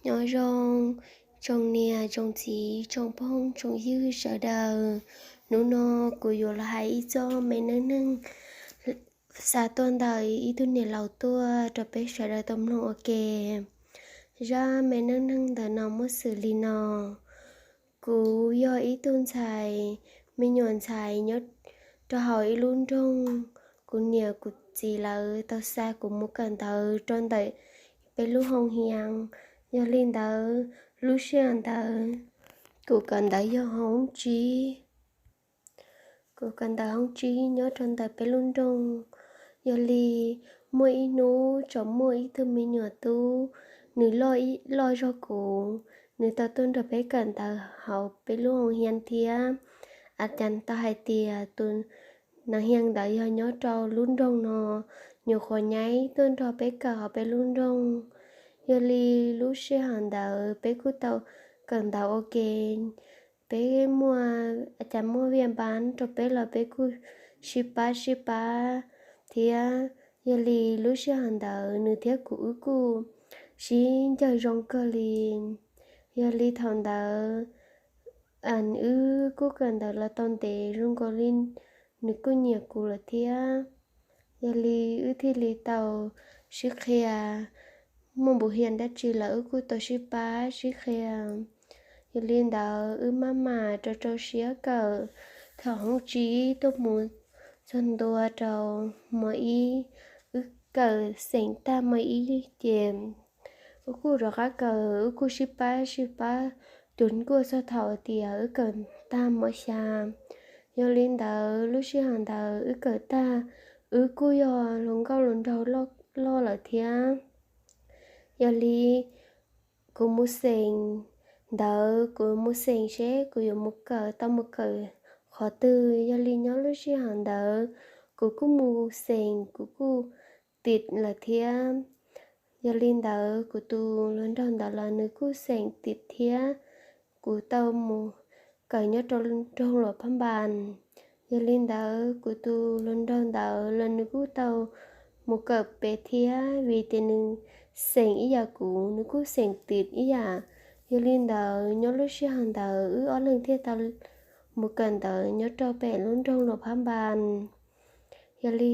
Nyob zoo tsoom niam tsoom txiv tsoom phooj tsoom ywg sawv daws. Hnub no kuv yuav los hais ib txoj me neej neeg xa tuaj ntawm ib tug niam laus tuaj rau peb sawv daws tau mloog ua ke. Zaj me neej neeg ntawm no muaj xws li no. Kuv yog ib tug ntxhais, me nyuam ntxhais nyob rau hauv ib lub nroog. Kuv niam kuv txiv lawv tau xa kuv mus kawm ntawv rau ntawm peb lub hoo hias. Yog li ntawd lub sij hawm ntawd kuv kawm ntawv yog hoob tsib. Kuv kawm ntawv hoob tsib nyob rau ntawm peb lub nroog. Yog li muaj ib hnub tseem muaj ib tug me nyuam tub, nws loj zog kuv, nws tau tuaj nrog peb kawm ntawv hauv peb lub hoo hias thiab. A cas tau hais tias tus nas hias ntawd yog nyob rau lub nroog no, nyuam qhuav nyaib tuaj nrog peb kawm hauv peb lub nroog. Yog li lub sij hawm ntawd peb kuj tau kawm ntawv ua ke, peb muaj, a cas muaj viaj npab rau peb los peb kuj sib pab sib pab thiab. Yog li lub sij hawm ntawd nws thiab kuv wb kuj sib ncawg zoo kawg li. Yog li thaum ntawd wb kuj kawm ntawv los tau ntev zoo nkaus li nws kuj nyiam kuv lawm thiab. Yog li wb thiaj li tau sib qhia, muaj npu hias dab tsi los wb kuj tau sib pab sib qhia. Yog li ntawd wb maj mam rau rau siab kawm thaum hoob tsib tuaj mus txog ntua rau mos ib. Wb kawm xeem tag mos ib ces wb kuj rov qab kawm, wb kuj sib pab sib pab cuag nkuaj txog thaum tias wb kawm tag mos xya. Yog li ntawd lub sij hawm ntawd wb kawm tag, wb kuj yog hluas nkauj hluas nraug loj lawm thiab. Yog li kuv mus xeem ntawd, kuv mus xeem seb kuv yuav mus kawm tau mus kawm qhov twg. Yog li nyob lub sij hawm ntawd kuv kuj mus xeem, kuv kuj tim lawm thiab. Yog li ntawd kuv tus hluas nraug ntawd los nws kuj xeem tim thiab. Kuv tau mus kawm nyob rau nroog Luam Phab Npas. Yog li ntawd kuv tus hluas nraug ntawd los nws kuj tau mus kawm pem thiab, vim tias nws xeem ib yam kuv, nws kuj xeem tim ib yam. Yog li ntawd nyob lub sij hawm ntawd wb ob leeg thiaj tau mus kawm ntawv nyob rau pem lub nroog Luam Phab Npas. Yog li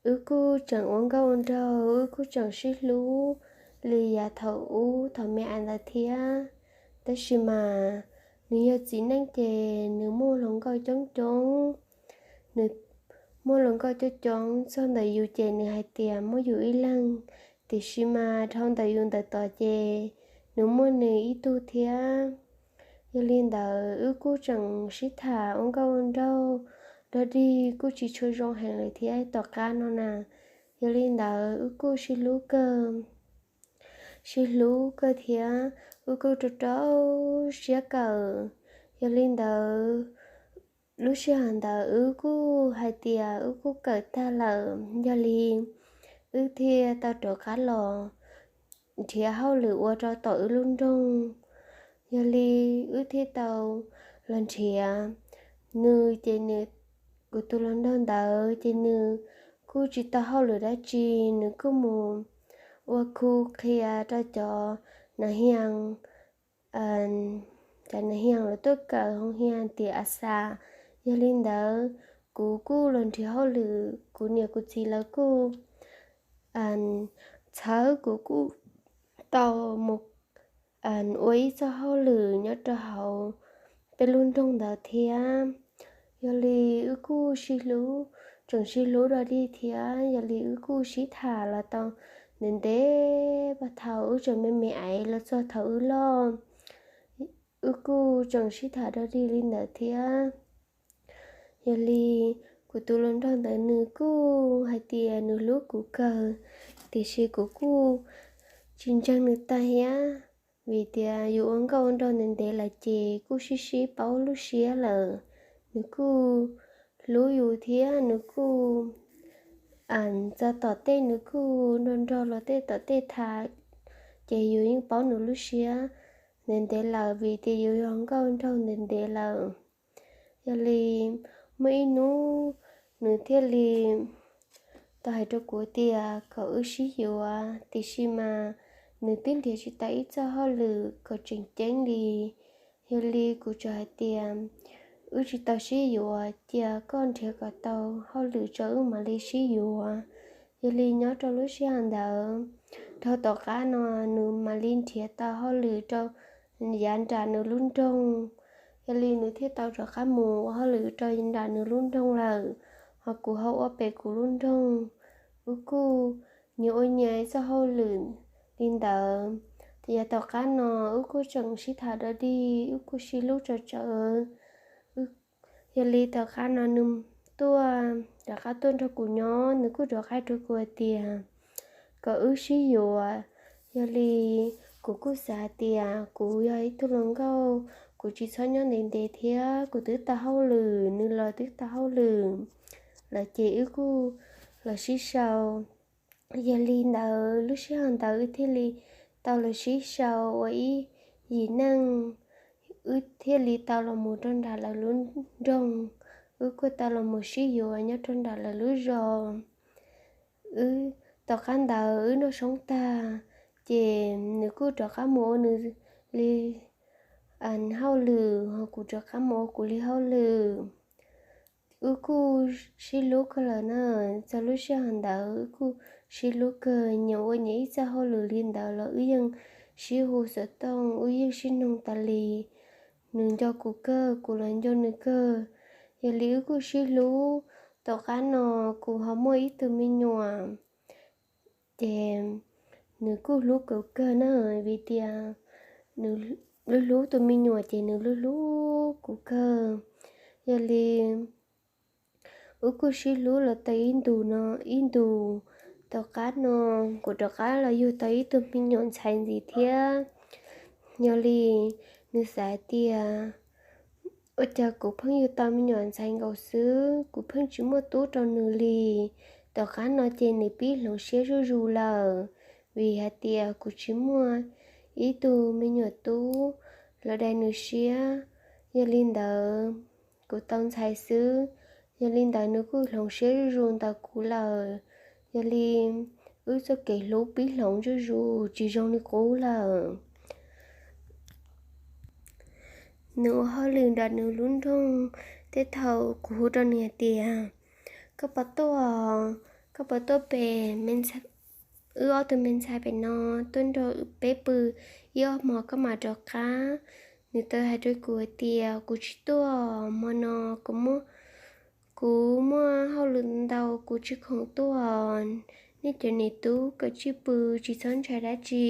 wb kuj tseem ua nkauj ua nraug, wb kuj tseem sib hlub li yav thaum ub thaum me ntawd thiab. Tab sis mas nws yog txiv neej ces nws muaj hluas nkauj coob coob. Nws muaj hluas nkauj coob coob, txog ntawm yus ces nws hais tias muaj yus ib leeg, tiam sis mas dhau ntawm yus ntawm tod ces nws muaj nws ib tug thiab. Yog li ntawd wb kuj tseem sib tham ua nkauj ua nraug dog dig kuj tsis tshua zoo heev lawm thiab tom qab no na. Yog li ntawd wb kuj sib hlub kawg, sib hlub kawg thiab wb kuj rau rau siab kawm. Yog li ntawd lub sij hawm ntawd wb kuj hais tias wb kuj kawm tag lawm, yog li wb thiaj tau rov qab los nrhiav hauj lwm ua rau tom wb lub nroog. Yog li wb thiaj tau los nrhiav. Nws ces nws, kuv tus hluas nraug ntawd ces nws kuj tsis tau hauj lwm dab tsi, nws kuj mus ua khu qhia rau cov nas hias, cov nas hias lawv tuaj kawm hoo hias tim a xa. Yog li ntawd kuv kuj los nrhiav hauj lwm, kuv niam kuv txiv lawv kuj txhawb kuv kuj tau mus ua ib txoj hauj lwm nyob rau hauv peb lub nroog ntawd thiab. Yog li wb kuj sib hlub, tseem sib hlub dog dig thiab. Yog li wb kuj sib tham los tau ntev ntev, thaum wb tseem me me ais los txog thaum wb loj, wb kuj tseem sib tham dog dig li ntawd thiab. Yog li kuv tus hluas nraug ntawd nws kuj hais tias nws hlub kuv kawg, tiam sis kuv kuj tsis ntseeg nws tag thiab, vim tias yus ua nkauj ua nraug ntev ntev lawm ces kuj sib sib paub lub siab lawm. Nws kuj hlub yus thiab nws kuj txog tom tej nws kuj nrog nrog luag tej tom tej tham, ces yus yeej paub nws lub siab ntev ntev lawm vim tias yus yog nkauj nraug ntev ntev lawm. Yog li muaj ib hnub nws thiaj li tau hais rau kuv tias kom wb sib yuav, tiam sis mas nws twb nrhiav tsis tau ib txoj hauj lwm kom tseem ceeb li. Yog li kuv tsuas hais tias, wb tsis tau sib yuav, cia koj nrhiav kom tau hauj lwm tso wb mam li sib yuav. Yog li nyob rau lub sij hawm ntawd, dhau tom qab no nws mam li nrhiav tau hauj lwm rau yav nram nws lub nroog. Yog li nws thiaj tau rov qab mus ua hauj lwm rau nram nws lub nroog lawm, ho kuv ho ua pem kuv lub nroog. Wb kuj nyias ua nyias ib txoj hauj lwm li ntawd. Yav tom qab no wb kuj tseem sib tham dog dig, wb kuj sib hlub tsawv tsawv. Yog li tom qab no nws tuaj, rov qab tuaj nrog kuv nyob, nws kuj rov qab rau kuv hais tias kom wb sib yuav. Yog li kuv kuj xav hais tias kuv yog ib tug hluas nkauj, kuv tsis txhob nyob ntev ntev thiab, kuv twb tau hauj lwm, nws los twb tau hauj lwm lawm ces wb kuj los sib sau. Yog li ntawd lub sij hawm ntawd wb thiaj li tau los sib sau ua ib yim neej, wb thiaj li tau los mus rau nram lawv lub nroog, wb kuj tau los mus sib yuav nyob rau nram lawv lub zos. Wb tom qab ntawd wb noj soob tag, ces nws kuj rov qab mus ua nws li hauj lwm, ho kuv rov qab mus ua kuv li hauj lwm. Wb kuj sib hlub kawg lawm na, txog lub sij hawm ntawd wb kuj sib hlub kawg, nyias ua nyias ib txoj hauj lwm li ntawd los wb yeej sib hu xov tooj, wb yeej sib noog tas li. Nws nco kuv kawg, kuv los nco nws kawg. Yog li wb kuj sib hlub, tom qab no kuv ho muaj ib tug me nyuam, ces nws kuj hlub kuv kawg na, vim tias nws hlub hlub tus me nyuam ces nws hlub hlub kuv kawg. Yog li wb kuj sib hlub los tau ib ntus no, ib ntus tom qab no kuv rov qab los yug tau ib tug me nyuam ntxhais ntxiv thiab. Yog li nws xav tias, ua cas kuv pheej yug tau me nyuam ntxhais nkaus xwb, kuv pheej tsis muaj tub rau nws li. Tom qab no ces nws pib hloov siab zuj zus lawm, vim hais tias kuv tsis muaj ib tug me nyuam tub los dai nws siab. Yog li ntawd, kuv tau ntxhais xwb, yog li ntawd nws kuj hloov siab zuj zus ntawm kuv lawm. Yog li wb txoj kev hlub pib hloov zuj zus tsis zoo li qub lawm. Nws ua hauj lwm nram nws lub nroog, tej thaum kuv hu rau nws hais tias, koj puas tuaj, koj puas tuaj pem, wb ob tug me ntxhais pem no, tuaj nrog peb pw ib ob hmo koj mam rov qab. Nws tau hais rau kuv hais tias, kuv tsis tuaj, hmo no kuv muaj, kuv muaj hauj lwm ntau, kuv tsis khoom tuaj. Nej cov niam tub kom tsij pw, tsis txhob ntshai dab tsi.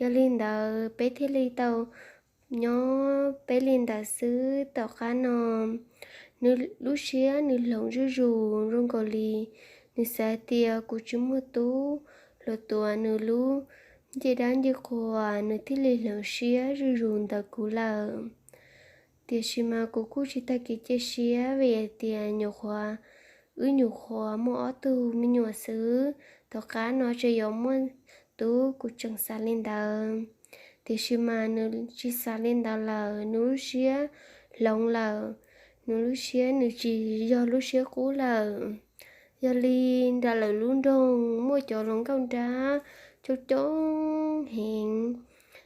Yog li ntawd peb thiaj li tau nyob peb li ntawd xwb. Tom qab no nws lub siab nws hloov zuj zus zoo nkaus li nws xav tias kuv tsis muaj tub los tuav nws lub ncej dab ncej qhua, nws thiaj li hloov siab zuj zus ntawm kuv lawm. Tiam sis mas kuv kuj tsis tag kev cia siab vim hais tias nyuam qhuav, wb nyuam qhuav muaj ob tug me nyuam xwb, tom qab no tseem yuav muaj tub, kuv tseem xav li ntawd. Tiam sis mas nws tsis xav li ntawd lawm, nws lub siab hloov lawm, nws lub siab nws tsis yog lub siab qub lawm. Yog li nram lawv lub nroog muaj cov hluas nkauj nrab coob coob heev,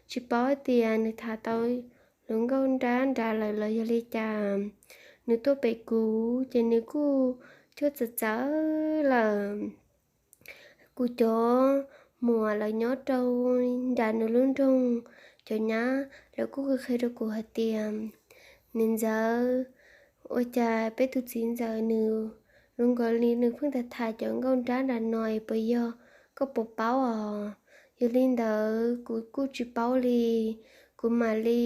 tsis paub tias nws tham tau hluas nkauj nrab nrad lawm los yog li cas. Nws tuaj pem kuv ces nws kuj cuag txawv txawv lawm. Kuv cov muam lawv nyob rau nram nws lub nroog, cov nyab lawv kuj qhia qhia rau kuv hais tias, niam ntxawm, ua cas peb tus txiv ntxawm nws zoo nkaus li nws pheej tham tham cov nkauj nrab nram no es puas yog, koj puas paub os? Yog li ntawd kuv kuj tsis paub li. Kuv mam li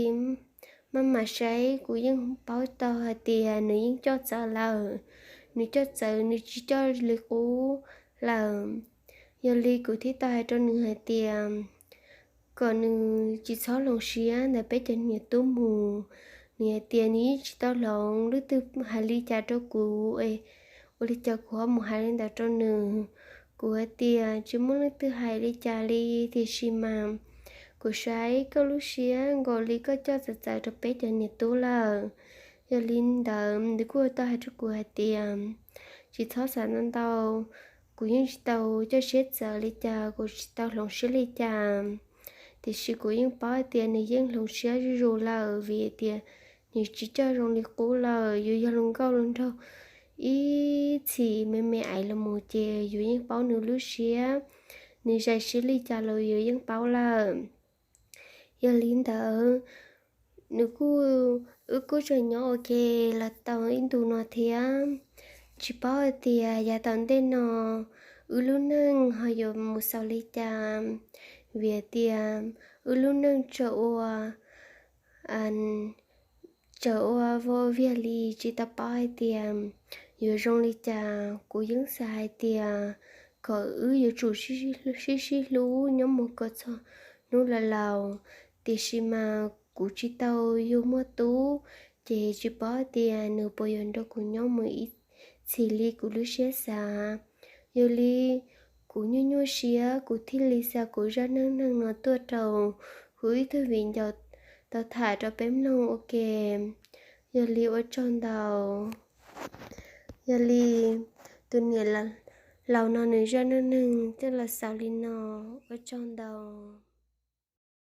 maj mam saib, kuv yeej paub tau hais tias nws yeej coj txawv lawm. Nws coj txawv, nws tsis coj li qub lawm. Yog li kuv thiaj tau hais rau nws hais tias kom nws tsis txhob hloov siab ntawm peb cov niam tub mus. Nws hais tias nws yeej tsis tau hloov, leej twg hais li cas rau kuv es ua li cas kuv ho mus hais li ntawd rau nws. Kuv hais tias tsis muaj leej twg hais li cas li, tiam sis mas kuv saib koj lub siab nkaus li koj coj txawv txawv rau peb cov niam tub lawm. Yog li ntawd nws kuj tau hais rau kuv hais tias tsis txhob xav ntau ntau, kuv yeej tsis tau coj siab txawv li cas, kuv tsis tau hloov siab li cas. Tiam sis kuv yeej paub hais tias nws yeej hloov siab zuj zus lawm vim tias nws tsis coj zoo li qub lawm. Yus yog hluas nkauj hluas nraug ib txhis me me aiv los mus ces yus yeej paub nws lub siab, nws zais siab li cas los yus yeej paub lawm. Yog li ntawd, nws kuj, wb kuj tseem nyob ua ke los tau ib ntus no thiab. Tsis paub hais tias yav tom ntej no wb lub neej ho yuav mus xaus li cas, vim tias wb lub neej tseem ua, tseem ua vau viag li tsis tau paub hais tias yuav zoo li cas. Kuv yeej xav hais tias kom wb yuav tsum sib sib hlub nyob mus kom txog hnub laus laus, tiam sis mas kuv tsis tau yug muaj tub, ces tsis paub tias nws puas yuav nrog kuv nyob mus ib txhis li kuv lub siab xav. Yog li kuv nyuaj nyuaj siab, kuv thiaj li xa kuv zaj neej neeg no tuaj rau kuv ib tug viv ncaus tau tham rau peb mloog ua ke. Yog li ua tsaug ntau. Yog li tus niam laus no nws zaj neej neeg coj los xaus li no. Ua tsaug ntau.